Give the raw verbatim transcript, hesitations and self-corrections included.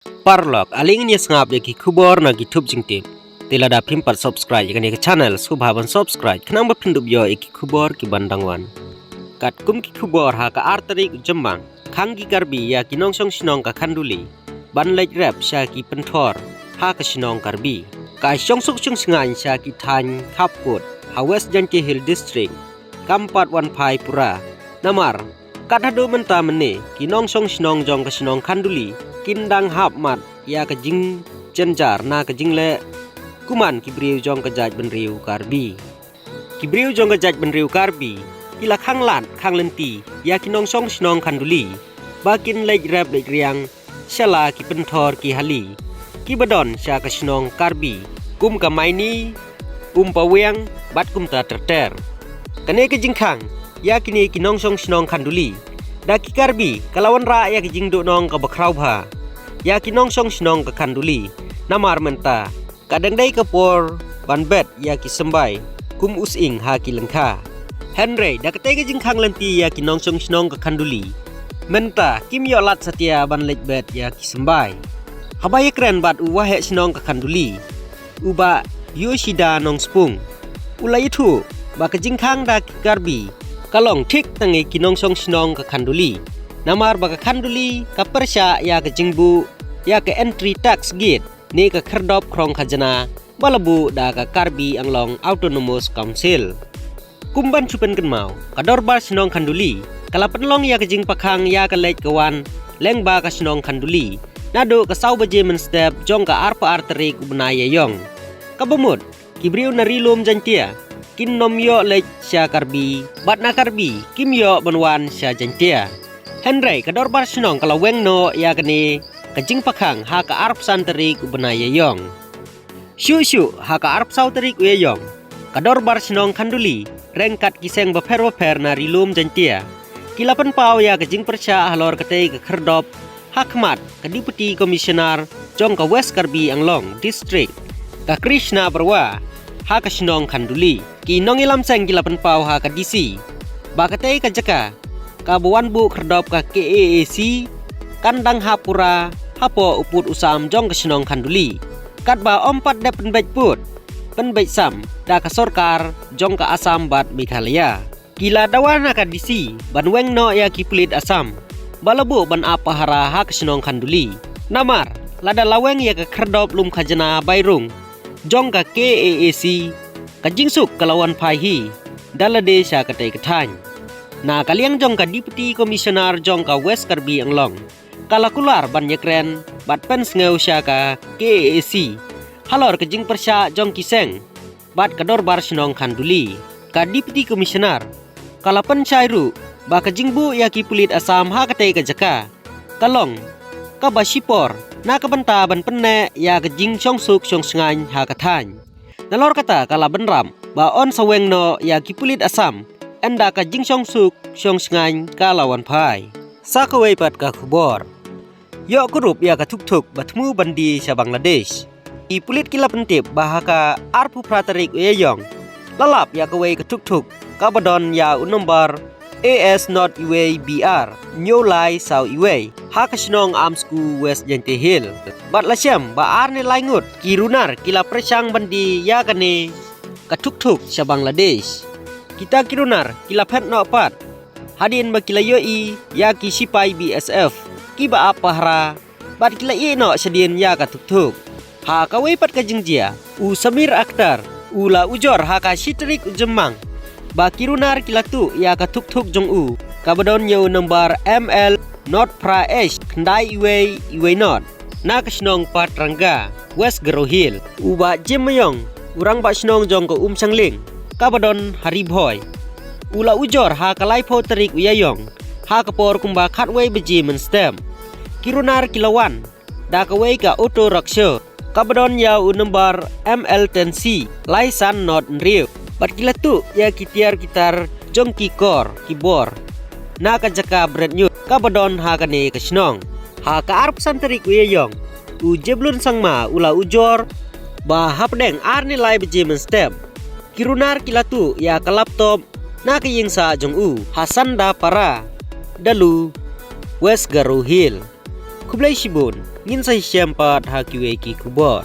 Paralok, ale ngin ïa sngap ïa ki khubor na ki thup jingtip. Te lada phim pat subscribe ïa kane ka channel, sngewbha ban subscribe khnang ba phin dup ïoh ïa ki khubor ki ban dang wan. Katkum ki khubor, ha ka ar tarik u Jymmang, khang ki Karbi ïa ki nongshong shnong ka Khanduli ban leit rep sha ki pynthor ha ka shnong Karbi. Ka shongsuk shongsngain sha ki thaiñ khapkut ha West Jaintia Hills District kam pat wan phai pura. Namar kat haduh mynta mynne, ki nongshong shnong jong ka shnong Khanduli kin dang hap mat ïa ka jingjynjar na ka jingleh kuman ki briew jong ka jaitbynriew Karbi. Ki briew jong ka jaitbynriew Karbi ki la khang lad khang lynti ïa ki nongshong shnong Khanduli ba kin leit rep leit riang sha la ki pynthor ki hali kiba don sha ka shnong Karbi, kum ka Maini, Umpawiang bad kumta ter ter. Kane ka jingkhang ïa kine ki nongshong shnong Khanduli da ki Karbi ka la wanrah ïa ka jingduhnong kaba khraw bha ïa ki nongshong shnong ka Khanduli. Namar mynta ka dang dei ka por ban bet ïa ki symbai kum u sying ha ki lyngkha. Hynrei da katei ka jingkhang lynti ïa ki nongshong shnong ka Khanduli, mynta kim ïoh lad satia ban leit bet ïa ki symbai. Haba ïakren bad u waheh shnong ka Khanduli, u Bah Yoshida Nongspung, u la ïathuh ba ka jingkhang da ki Karbi ka long thik tang ïa ki nongshong shnong ka Khanduli. Namar ba ka Khanduli ka pyrshah ïa ka jingbuh ïa ka entry tax gate ne ka khyrdop khrong khajna ba la buh da ka Karbi Anglong Autonomous Council. Kum ban shu pynkynmaw, ka Dorbar Shnong Khanduli ka la pynlong ïa ka jingpakhang ïa ka leit ka wan lyngba ka shnong Khanduli naduh ka saw baje mynstep jong ka arphew ar tarik u bnai Ïaïong. Kaba mut, ki briew na Ri Lum Jaintia kin nym ïoh leit sha Karbi bad na Karbi kim ïoh ban wan sha Jaintia. Hynrei ka Dorbar Shnong ka la weng noh ïa kane ka jingpakhang ha ka arphew san tarik u bnai Ïaïong. Shuh shuh ha ka arphew saw tarik u Ïaïong, ka Dorbar Shnong Khanduli ryngkat ki seng bapher bapher na Ri Lum Jaintia ki la pynpaw ïa ka jingpyrshah halor katei ka khyrdop ha khmat ka Deputy Commissioner jong ka West Karbi Anglong District, ka Krishna Barua, ha ka shnong Khanduli. Ki nongïalam seng ki la pynpaw ha ka D C ba katei ka jaka kaba wan buh khyrdop ka K A A C kan dang hap pura hapoh u pud u sam jong ka shnong Khanduli, katba ym pat dep pynbeit pud pynbeit sam da ka sorkar jong ka Assam bad Meghalaya. Ki la dawa na ka D C ban weng noh ïa ki pulit Assam ba la buh ban ap pahara ha ka shnong Khanduli. Namar lada la weng ïa ka khyrdop lum khajna bai rung jong ka K A A C, ka jingsuk ka la wan phai hi da lade sha katei ka thaiñ. Na ka liang jong ka Deputy Commissioner jong ka West Karbi Anglong, ka la kular ban ïakren bad pynsngew sha ka K A A C halor ka jingpyrshah jong ki seng bad ka Dorbar Shnong Khanduli. Ka Deputy Commissioner ka la pynshai ruh ba ka jingbuh ïa ki pulit Assam ha katei ka jaka ka long kaba shipor na ka bynta ban pynneh ïa ka jingshongsuk shongsngaiñ ha ka thaiñ. Nalor kata ka la bynrap ba yn sa weng noh ïa ki pulit Assam ynda ka jingshongsuk shongsngaiñ ka la wan phai. Sa kawei pat ka khubor. Ïoh kurup ïa ka thukthuk ba thmu ban die sha Bangladesh. Ki pulit ki la pyntip ba ha ka arphew phra tarik u Ïaïong la lap ïa kawei ka thukthuk kaba don ïa u nombar A S not iwei B R hynñiew lai saw iwei ha ka shnong Amsku, West Jaintia Hills. Bad la shem ba ar ne lai ngut ki runar ki la pyrshang ban die ïa kane ka thukthuk sha Bangladesh. Kita ki runar ki la phet noh pat hadien ba ki la ïohi ïa ki sipai B S F kiba ap pahara bad ki la ïeh noh shadien ïa ka thukthuk. Ha kawei pat ka jingjia, u Samir Akhtar u la ujor ha ka shi tarik u Jymmang ba ki runar ki la tuh ïa ka thukthuk jong u kaba don ïa u nombar M L not phra H khyndai iwei iwei not na ka shnong Patranga, West Garo Hills. U Bah Jim Mayong, u rangbah shnong jong ka Umshangling kaba don ha Ri Bhoi, u la ujor ha ka laiphew tarik u Ïaïong ha ka por kumba khatwei baje mynstep. Ki runar ki la wan da kawei ka auto rickshaw kaba don ïa u nombar M L ten C lai san not hynriew bad ki la tuh ïa ki tiar ki tar jong ki kor ki bor na ka jaka bret ñiut kaba don ha kane ka shnong. Ha ka arphew san tarik u Ïaïong, u Jeblun Sangma u la ujor ba hapdeng ar ne lai baje mynstep ki runar ki la tuh ïa ka laptop na ka ïing sah jong u ha Sandapara, Dalu, West Garo Hills. Khublei shibun, ngin sa ïashem pat ha kiwei ki khubor.